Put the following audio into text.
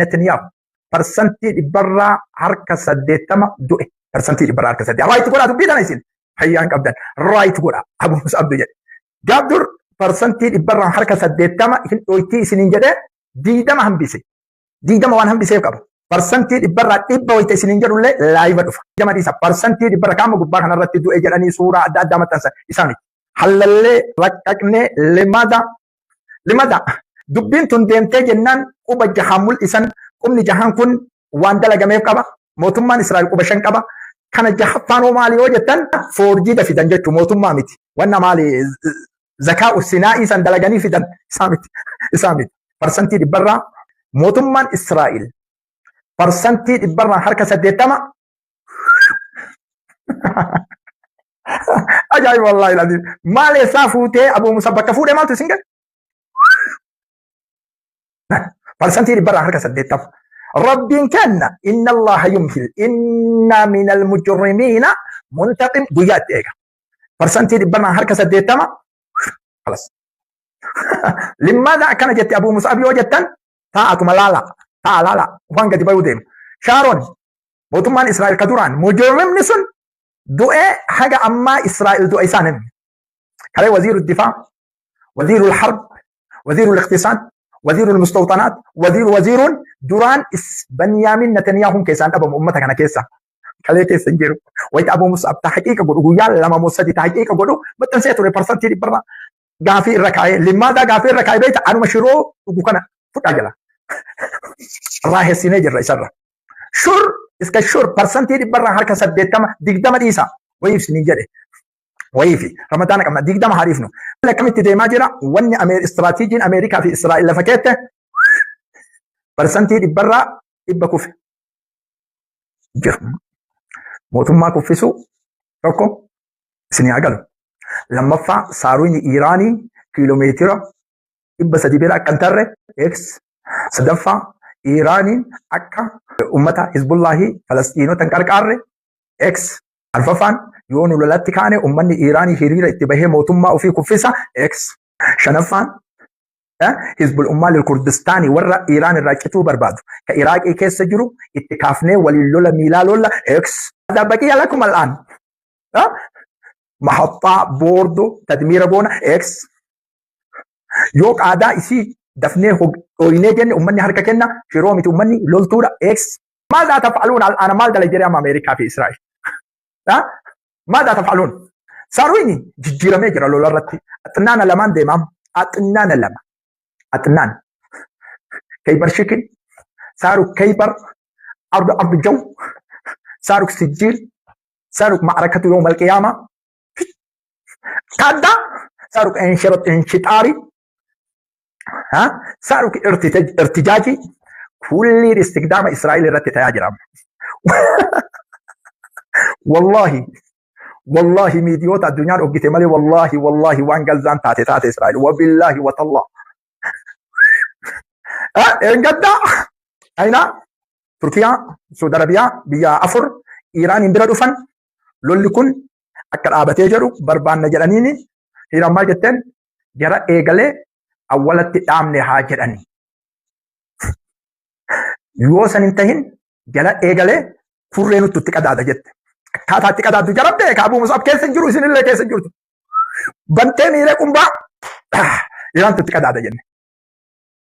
Netanyahu 80% du'e. 80%. Right godhaa dubbii tana isin. Fayyaan qabdan. Right godhaa. Abu Mus'ab jedhe. Gaaf dur 80% hin dhoytii isiniin jedhee 20 hambise. 20 waan hambiseef qaba. 100% wayita isiniin jedhullee live dhufa. 20 dhiisa. 100% qaama gubbaa kanarratti du'e jedhanii suuraa adda addaa maxxansan isaa miti. Hallallee raqqaqnee limada limada dubbiin tun deemtee jennaan quba jahaan mul'isan. Qubni jahaan kun waan dalagameef qaba. Mootummaan Israa'el quba shan qaba. Kana jahaffaan hoo maali yoo jettan foorjiida fidan jechuu mootummaa miti. Wanna maali zakaa usinaa'ii san dalaganii fidan isaa miti. Isaa miti. 100% mootummaan Israa'el 80%. Ajaa'iba wallaahi laziim. Maal eessaa fuutee Abuu Musa bakka fuudhee maaltu isin gahe? 80%. Rabbiin kenna inna Allaha yumhil inna minal mujrimiina muntaqim guyyaa itti eega. 80%. Kalas. Limmaadha akkana jette Abuu Mus'ab yoo jettan taa'atuma laala taa'a laala waan gadi bayuu deemu. Shaaroon mootummaan Israa'el ka duraan mujrimni sun du'ee haga ammaa Israa'el du'a isaan hin. Kalee waziiru difaa, waziiru harb, waziiru iqtisaad, waziiru mustawxanaat, waziiru waziiruun duraan Banyaamin Netaniyaahuun keessaan dhabamu ummata kana keessa. Kalee keessa hin jiru. Wayita Abuu Mus'ab tahqiiqa godhu guyyaa 2 moo 3 tahqiiqa godhu maxxansee ture 100% gaafii irra kaa'ee limmaadaa gaafii irra kaa'ee beekta anuma shiroo dhugu kana fudhaa jala. Raahessinee jirra isarra. Shur iska shur 80% 20 dhiisa wayiif isiniin jedhe. Wayiifi ramadaana qabna 20 hariifnu. Akkamitti deemaa jira wanni istiraatiijiin Ameerikaa fi Israa'el lafa keette 100% kufe jiru. Mootummaa kuffisuu tokko isin haa galu. Lammaffaa saaruun Iiraanii kiiloomeetira 300 bira akka hin tarre X. Sadaffaa Iiraaniin akka uummata Hizbullaahii Falasxiinota hin qarqaarre X. Arfaffaan yoo nu lolatti kaane uummanni Iiraanii hiriira itti bahee mootummaa ofii kuffisa X. Shanaffaan Hizbul Ummaal Kurdistaanii warra Iiraan irraa cituu barbaadu ka Iraaqii keessa jiru itti kaafnee waliin lola miilaa lolla X. Baqiya lakum al'aan. Mahaxxaa boordoo tadmiira goona X. Yoo qaadaa isii dafnee dhooynee jenne ummanni harka kenna shiroo miti ummanni loltuudha X. Maal taf'aluun al'aana maal dala jedhee amma Ameerikaa fi Israa'el. Maal taf'aluun? Saruuni jijjiiramee jira lola irratti. Axinnaana lamaan deemaam. Axinnaana lama. Axinaan. Kaybar shikin. Saaruk kaybar. Ardu ardu jaw. Saaruk sijjiil. Saaruk ma'arakatu yawm al-qiyaama. Kadda. Saaruk inshixaari. Saaruk irtijaaji. Kulli istikdaama Israa'el irratti ta'aa jira. Wallahi wallahi miidiyoota addunyaan oggite malee wallahi wallahi waan Gazzaan taate taate Israa'el wabillahi watallah. Engadda China, Turkiyaa, Saudi Arabiyaa biyya afur Iiraaniin bira dhufan lolli kun akka dhaabatee jedhu barbaanna jedhaniini Iiraan maal jetteen jara eegalee awwalatti dhaabne haa jedhani. Yoo san hin tahin jala eegalee kurree nutti itti qadaada jette. Akkaataa itti qadaaddu jara beeka Abuu Mus'ab keessa hin jiru isinillee keessa hin jirtu. Bantee miilee qumbaa Iiraantu itti qadaada jenne.